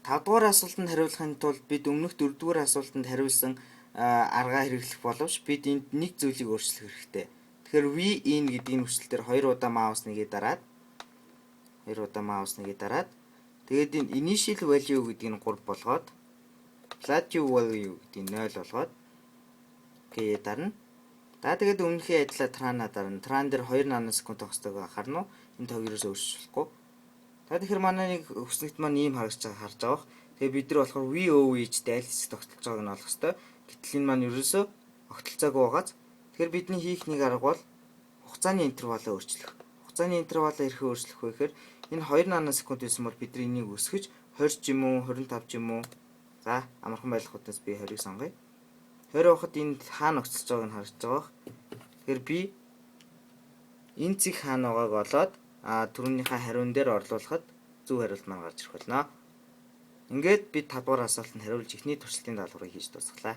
5 дугаар асуултанд хариулахын тулд бид өмнөх 4 дугаар асуултанд хариулсан аргаа хэрэглэх боловч бид энд нэг зүйлийг өөрчлөх хэрэгтэй. Тэгэхээр V in гэдэг энэ хүчил дээр хоёр удаа mouse нэгээ дараад, хоёр удаа mouse нэгээ дараад, тэгээд энэ initial value гэдгийг 3 болгоод, plateau value гэдгийг 0 болгоод OK дарна. За, тэгээд өмнөхийн адилаар tran аа дарна. Tran дээр 2 наносекунд тогтсдог анхаарна уу? Энэ тоог ерөөсөө өөрчилж болохгүй. За, тэгэхээр манай нэг хүснэгт маань ийм харагдаж байгаа, харж байгаа бох. Тэгээ бид нар болохоор VOH дээр аль хэсэг тогтолж байгааг нь олох ёстой. Гэтэл энэ маань ерөөсөө огтолцоогүй байгааз. Тэгэхээр бидний хийх нэг арга бол хугацааны interval аа өөрчлөх. Хугацааны interval аа хэрхэн өөрчлөх вэ гэхээр энэ 2 наносекунд байсан бол бид нар энийг өсгөж 20 ч юм уу, 25 ч юм уу. За, амархан байх утнаас би 20-ыг сонгоё. 20 байхад энд хаана огцолж байгааг нь харагдаж байгаа бох. Тэгэхээр би энэ цэг хаана байгааг олоод түрүүнийхээ хариун дээр орлуулахад зөв хариулт маань гарч ирэх болно. Ингээд бид 5 дугаар асуултанд хариулж эхний туршилтын даалгаврыг хийж дуусгалаа.